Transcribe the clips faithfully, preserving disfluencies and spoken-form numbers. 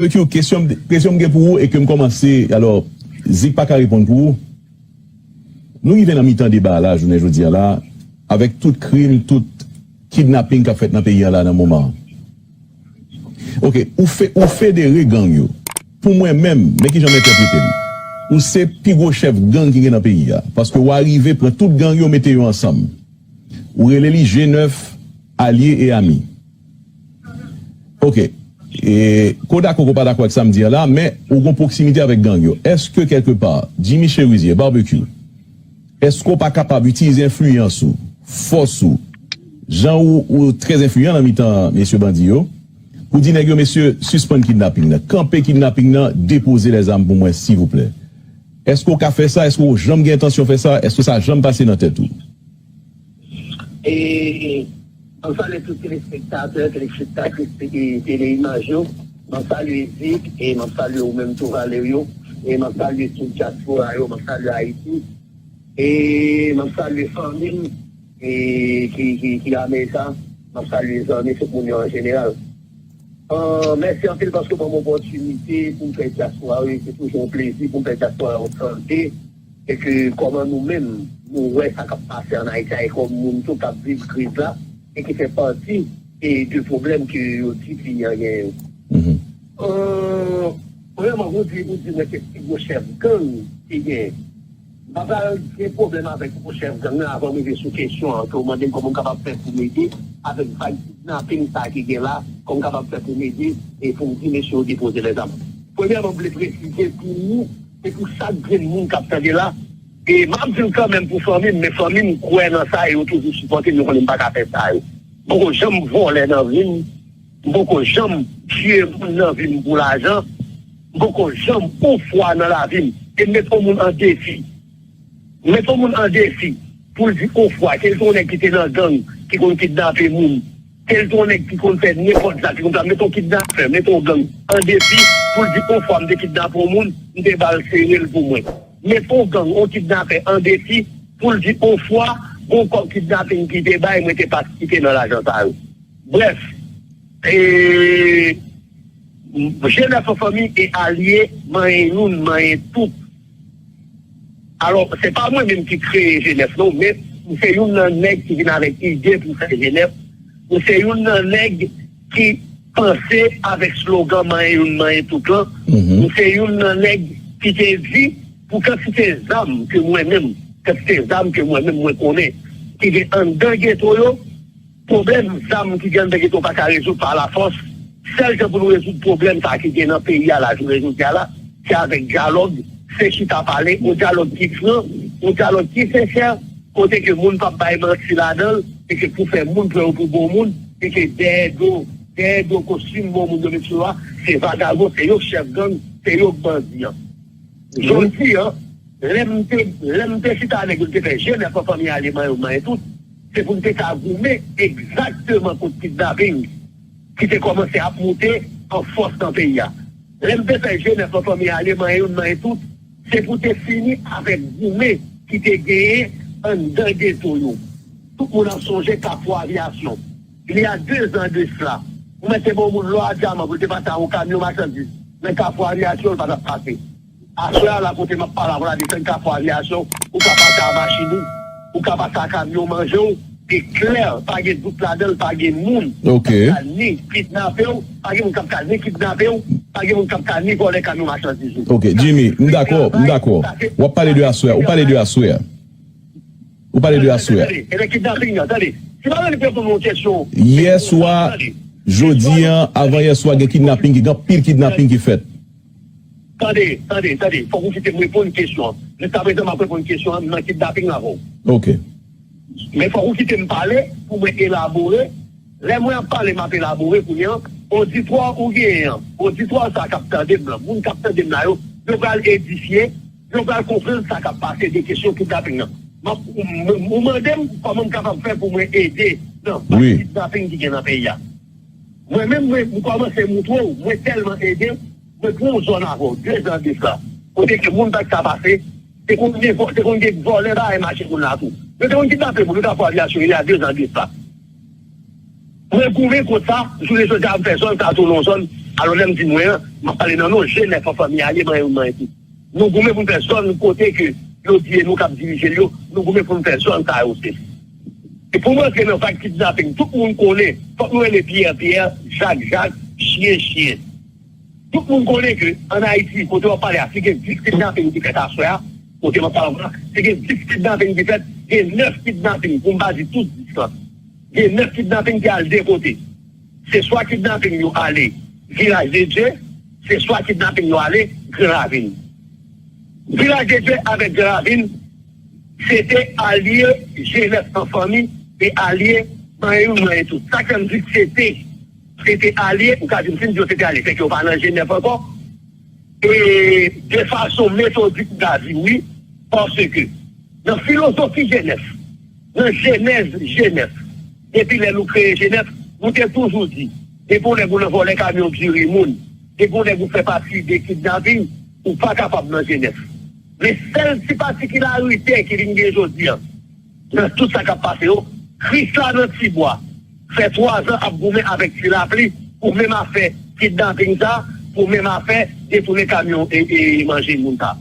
Barbecue, kesyon, kesyon m gen pou ou e ke m kòmanse, alò, Zik pa ka reponn pou ou. Nou rive nan mitan deba a la, jounen jodi a la, avèk tout krim, tout kidnaping k ap fèt nan peyi a la nan moman an. Ok, ou, fe, ou federe gang yo. Pou mwen menm, men kijan m entèprete l. Ou se pi gwo chèf gang ki gen nan peyi a. Paske w arive pran tout gang yo, mete yo ansanm. Ou rele li G nèf, alye e ami. Ok. E, ko dakò, ko pa dakò ak sa m di a la, men ou gon pwoksimite avèk gang yo. Èske kèlkepa, Jimmy Cherizier, Barbecue, èske w pa kapab itilize enfliyans ou, fòs ou, jan ou, ou trè enfliyan nan mitan mesye bandi yo, pou di nèg yo, mesye, sispann kidnaping nan, kanpe kidnaping nan, depoze lèzam pou mwen, silvouplè? Èske w ka fè sa? Èske w janm gen entansyon fè sa? Èske sa janm pase nan tèt ou? E, mwen salye tout telespektatè, telespektatris e, Tele Imaj yo. Mwen salye Zik, e mwen salye ou menm tou, Valerio. E mwen salye tout dyaspora yo, mwen salye Ayiti. E mwen salye fanmi m, e, ki, ki, ki Amerika. Mwen salye zanmi, tout moun yo an jeneral. Ah, mèsi anpil paske w ban m opòtinite pou m fè dyaspora yo, se toujou yon plezi pou m fè dyaspora yo tande e ke kòman nou menm, nou wè sa k ap pase ann Ayiti a, e kòm moun tou k ap viv kriz la, e ki fè pati, e, de pwoblèm ke yo di kliyan genyen yo. Mhm. Euh, premyèman, ou di, ou di mwen se pi gwo chèf gang ki genyen. M pa pral gen pwoblèm avèk gwo chèf gang nan avan m rive sou kesyon an, ke w mande m kòman m kapab fè pou m ede avèk vag kidnaping sa ki gen la, kòman m kapab fè pou m ede e pou m di mesye yo depoze lèzam. Premyèman, m vle presize pou ou e pou chak grenn moun k ap tande la, e m ap di l kanmenm pou fanmi m, men fanmi m kwè nan sa e yo toujou sipòte m, yo konnen m pa ka fè sa yo. M poko janm vòlè nan vi m, m poko janm tiye moun nan vi m pou lajan, m poko janm ofwa nan lavi m, e m met yon moun an defi. M met yon moun an defi pou l di ofwa, ke l se yon nèg ki te nan gang, ki konn kidnape moun, ke l se yon nèg ki konn fè nenpòt zak, ki konn fè, met yon kidnapè, met yon gang an defi pou l di ofwa, m te kidnape yon moun, m te ba l sere l pou mwen. Met yon gang, yon kidnapè an defi pou l di ofwa, gon kòb kidnaping ki te bay, mwen te patisite nan lajan sa yo. Brèf, e, G nèf an fanmi e alye, manyen youn, manyen tout. Alò, se pa mwen menm ki kreye G nèf non, men m se youn nan nèg ki vin avèk ide pou fè G nèf. M se youn nan nèg ki panse avèk slogan manyen youn, manyen tout lan. Mhm. M se youn nan nèg ki te di pou kantite zam ke mwen menm, kantite zam ke mwen menm mwen konnen ki gen anndan geto yo, pwoblèm zam ki gen anndan geto pa ka rezoud pa lafòs. Sèl jan pou nou rezoud pwoblèm sa a ki gen nan peyi a la, jounen jodi a la, se avèk dyalòg, se chita pale, yon dyalòg ki fran, yon dyalòg ki sensè, kote ke moun p ap bay manti ladan l, e ke pou fè moun pran yo pou bon moun, e ke dèyè do, dèyè do kostim bon moun yo met sou yo a, se vagabon, se yo k chèf gang, se yo k bandi an. Jodi an, lè m te, lè m te chita nèg yo, m te fè G nèf an fanmi ale manyen youn manyen tout, se pou m te ka goumen egzakteman kont kidnaping ki te kòmanse ap moute an fòs nan peyi a. Lè m te fè G nèf an fanmi ale manyen youn manyen tout, se pou te fini avèk goumen ki te genyen anndan geto yo. Tout moun ap sonje Kafou Avyasyon. Il y a deux ans de cela, ou mèt te ba yon moun lò a dyaman pou l te pase a yon kamyon machandiz nan Kafou Avyasyon, l pa t ap pase. Aswè a la kote m ap pale avè w la, desann Kafou Avyasyon, ou ka pase a machin ou, ou ka pase a kamyon manje w, e klè, pa gen dout ladan l, pa gen moun k ap ka ni kidnape w, pa gen moun k ap ka ni kidnape w, pa gen moun k ap ka ni vòlè kamyon machandiz ou. Ok, Jimmy, m dakò, m dakò. W ap pale de aswè a, ou pale de aswè a. Ou pale de aswè a. Tande, tande, e nan kidnaping nan, tande. Si pa vle reponn yon kesyon, yè swa, jodi an, avan yè swa, gen kidnaping, gen anpil kidnaping ki fèt. Tande, tande, tande. Fòk ou kite m reponn kesyon an. Jiskaprezan, m ap reponn kesyon an nan kidnaping la avè w. Ok. Men fòk ou kite m pale pou mwen elabore. Lè mwen ap pale, m ap elabore kounye an. Oditwa ou genyen an, oditwa sa k ap tande m lan, moun k ap tande m la yo, yo pral edifye, yo pral konprann sa k ap pase de kesyon kidnaping nan. M ap, ou, ou, ou mande m kòman m kapab fè pou mwen ede nan vag kidnaping ki gen nan peyi a. Mwen menm, mwen, m kòmanse moutre w, mwen tèlman ede, mwen pran yon zòn avè w, de zan de sa. Kote ke moun pa t ka pase, te konn gen vò-, te konn gen vòlè bay mache moun la tou. Yo te konn kidnape moun, yo t ap fè avyasyon, il y a deux ans de ça. Mwen goumen kont sa, jounen jodi a, m fè zòn sa tou nan yon zòn Alò, lè m di mwen an, m ap pale nan non G nèf an fanmi a ye, manyen moun manyen tout. Nou goumen pou n fè zòn kote ke yo di e nou k ap dirije l yo, nou goumen pou n fè zòn sa yo se. E pou m rantre nan vag kidnaping, tout moun konnen, fòk nou rele Pyè Pyè, Jak Jak, Chyen Chyen. Tout moun konnen ke ann Ayiti, kote w ap pale a, si gen dis kidnaping ki fèt aswè a, kote m ap pale la, si gen dis kidnaping ki fèt, gen nèf kidnaping, pou m pa di tout dis lan. Gen nèf kidnaping ki al de kote. Se swa kidnaping yo ale Vilaj de Dye, se swa kidnaping yo ale Gran Ravin. Vilaj de Dye avèk Gran Ravin, se te alye G nèf an fanmi e alye manyen youn manyen tout. Sa k fè m di se te, se te alye, ou ka di m si m di yo se te alye, se ke yo pa nan G nèf ankò. E de fason metodik, m ka di wi, paske nan filozofi G nèf, nan jenèz G nèf, depi lè nou kreye G nèf, nou te toujou di, depi yon nèg ou nan vòlè kamyon diri moun, depi yon nèg ou fè pati de kidnaping, ou pa kapab nan G nèf. Men sèl ti patikilarite ki vin gen jodi a, nan tout sa k ap pase yo, Krisla nan Tibwa fè twa zan ap goumen avèk Ti Lapli pou menm afè kidnaping sa, pou menm afè detounen kamyon e, e manje moun sa.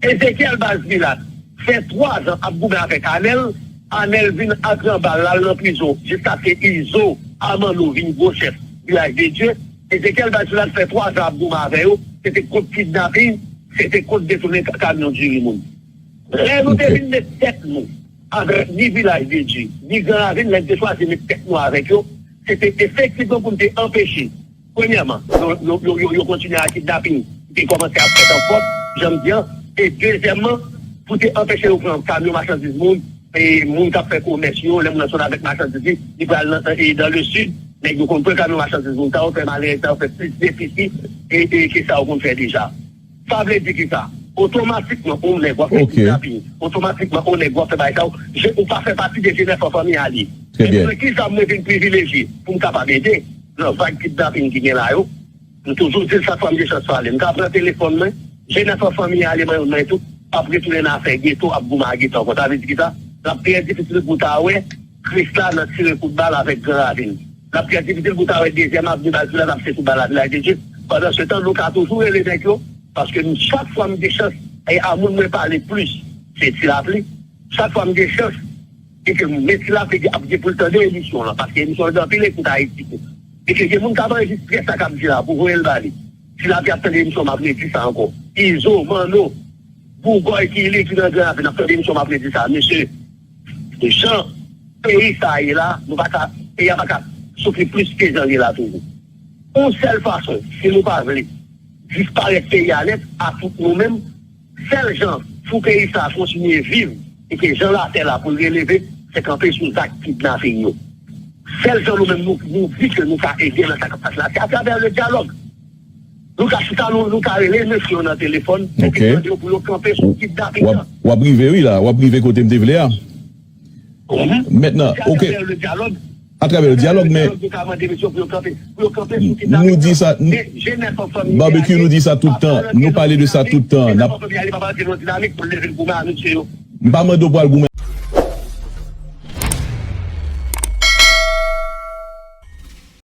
Ezekyèl Baz Milat fè twa zan ap goumen avèk Anèl. Anèl vin antre anba l, l al nan prizon jiskaske Izo Amano vin gwo chèf Vilaj de Dye. Ezekyèl Baz Milat fè twa zan ap goumen avè yo, se te kont kidnaping, se te kont detounen ka- kamyon diri moun. Lè nou te vin met tèt nou avèk ni Vilaj de Dye, ni Gran Ravin, lè n te chwazi met tèt nou avèk yo, se te efektivman pou n te anpeche, premyèman, yo, yo, yo, yo, yo kontinye ak kidnaping ki te kòmanse ap fèt an Pòt, jan m di an, e dezyèmman, pou te anpeche yo pran kamyon machandiz moun, e moun k ap fè komès yo, lè moun nan sot avèk machandiz li, li pral nan, e dan le sid, nèg yo konn pran kamyon machandiz moun sa yo, fè malerèz sa yo, fè plis defisi e, e ke sa yo konn fè deja. Sa vle di ki sa? Otomatikman, yon nèg w ap fè kidnaping, otomatikman, yon nèg w ap fè bagay sa yo, je, ou pa fè pati de G nèf an fanmi a li. Trè byen. Epi, ki sa mwen vin privilejye pou m kapab ede nan vag kidnaping ki gen la yo? M toujou di l, chak fwa m gen chans pale, m ka pran telefòn mwen, G nèf an fanmi a, ale manyen youn manyen tout, ap retounen nan afè geto, ap goumen ak geto ankò. Sa vle di ki sa? L ap trè difisil pou w ta wè Krisla nan tire kout bal avèk Gran Ravin. L ap trè difisil pou w ta wè dezyèm avni Baz Milat ap tire kout bal la Vilaj de Dye. Pandan se tan, nou ka toujou rele nèg yo, paske m, chak fwa m gen chans, e a moun mwen pale plis, se Ti Lapli. Chak fwa m gen chans, e ke m met Ti Lapli ap gen pou l tande emisyon lan, paske emisyon lan gen anpil ekout Ayiti tou. E ke gen moun k ap anrejistre sa k ap di la pou voye l ba li. Ti Lapli ap tande emisyon, m ap redi sa ankò. Izo, Manno, Bougòy ki li ki nan Gran Ravin ap tande emisyon, m ap redi sa. Mesye, jan peyi sa a ye la, nou pa ka, peyi a pa ka soufri plis ke jan l ye la toujou. Yon sèl fason, si nou pa vle disparèt peyi a nèt, a tout nou menm, sèl jan pou peyi sa a kontinye viv e ke jan latè la pou l releve, se kanpe sou zak kidnaping yo. Sèl jan nou menm nou, nou di ke nou ka ede nan sa k ap pase la, se atravè le dyalòg. Nou ka chita, nou, nou ka rele mesye yo nan telefòn, epi mande yo pou yo kanpe sou kidnaping nan. W ap rive, wi, la. W ap rive kote m te vle a. Mentnan, oke. Atravè le dyalòg, men nou di sa, Barbecue, nou di sa tout tan. Nou pale de sa tout tan. M pa mande w pou al goumen